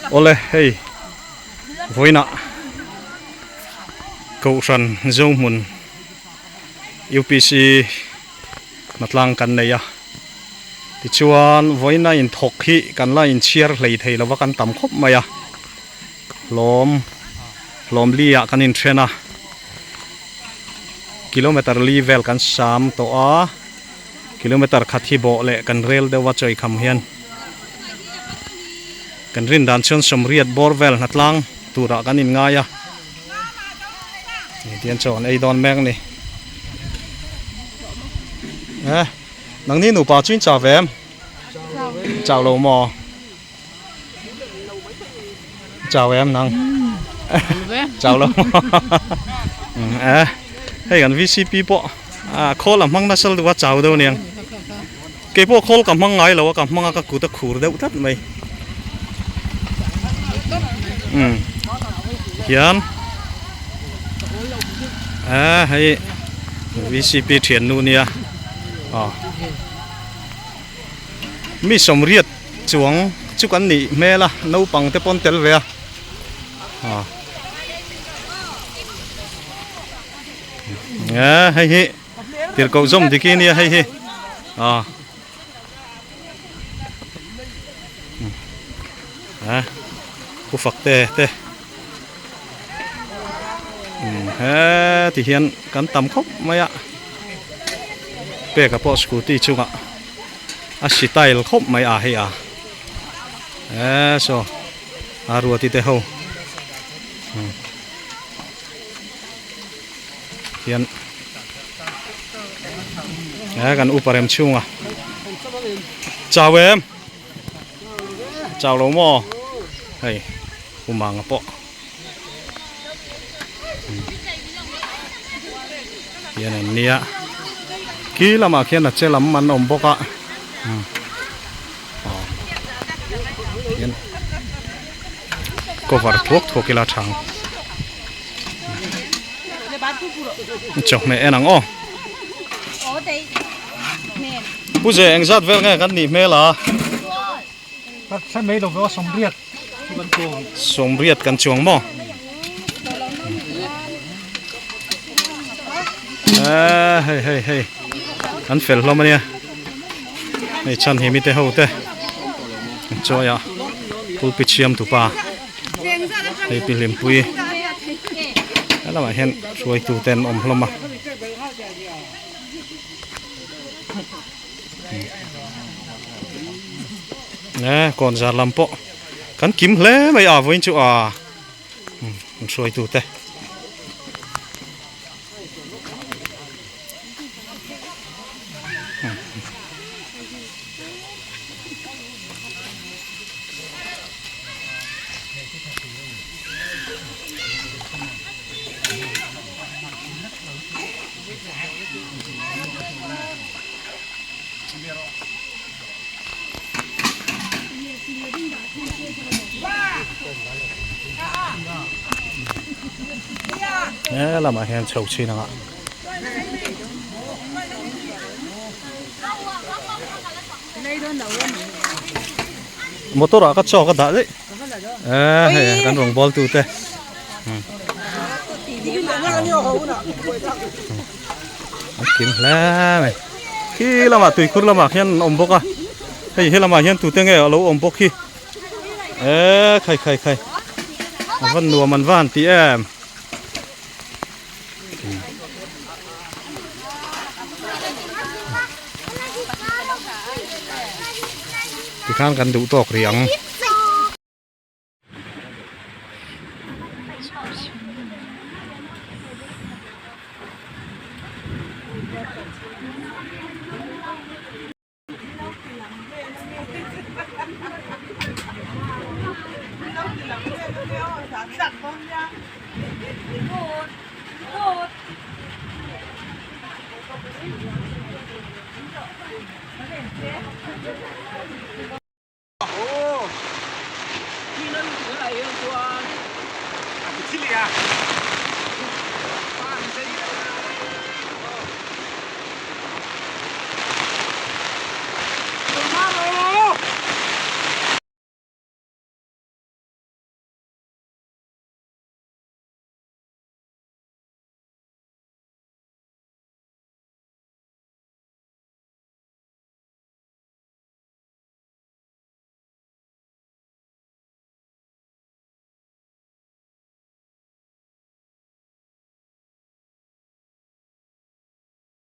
Awle hei vawiinah Kohhran Zohmun UPC hnatlang kan nei a tichuan vawiina inthawk hi kan la inchhiar hlei thei lova kan tam khawp mai a hlawm hlawm li ah kan inthen a kilometer li vel kan sam tawh a. Kilometer khat hi bawh leh kan rel deuh a chawi kham hian kan rin dan chuan sawmriat bawr vel hnatlang turah kan inngai a tihian chaw an ei dawn mek a ni e nangni nupa chu in chau ve em chau lo maw chau em nang chau lo maw e hei kan vcp pawh ah khawl a hmang nasa lutuk a chau deuh aniang keipawh khawl ka hmang ngai lo a ka hmang a ka kut a khur deuh tlat mai umm hian e hei vcp thiannu nia aw. Mi sawmriat chuang chu kan nih hmel a naupang te pawn tel ve a ah eh hei hi tirhkoh zawm dik hi nia hei hi ah eh pu fak te te he ti hian kan tam khawp mai a peka pawh scooty chungah a style khawp mai a hei a eh saw a ruati te ho hian eh kan upa rem chhunga chau em. Chau lo maw hei umanga pawh hian an nia khi lamah khian a che lam an awm bawk a aw hian cover thuak thuak ila tha ang chawhmeh en ang aw. Pu Ze engzat vel nge kan nih hmel a? Hre mai lo ve aw sawmriat chu kan chuang. Sawmriat kan chuang maw? Eh hei hei hei an fel hlawm ania hei chhan hi mite ho te chawi a pulpit siam tupa hei pi hlimpui helamah hian hruaitu te an awm hlawm a. Eh kawn zar lam pawh kan kim hle mai a vawiin chu a an hruaitu te. He lamah hian chho chin anga motor ah ka chaw ka dah daih eh hei kan rawngbawl tu te. An kim hle mai khi lamah tuikhur lamah khian an awm bawk a hei he lamah hian tute nge a lo awm bawk hi eh khai khai khai a van nuam an van tih em tikhan kan duh tawk rih ang.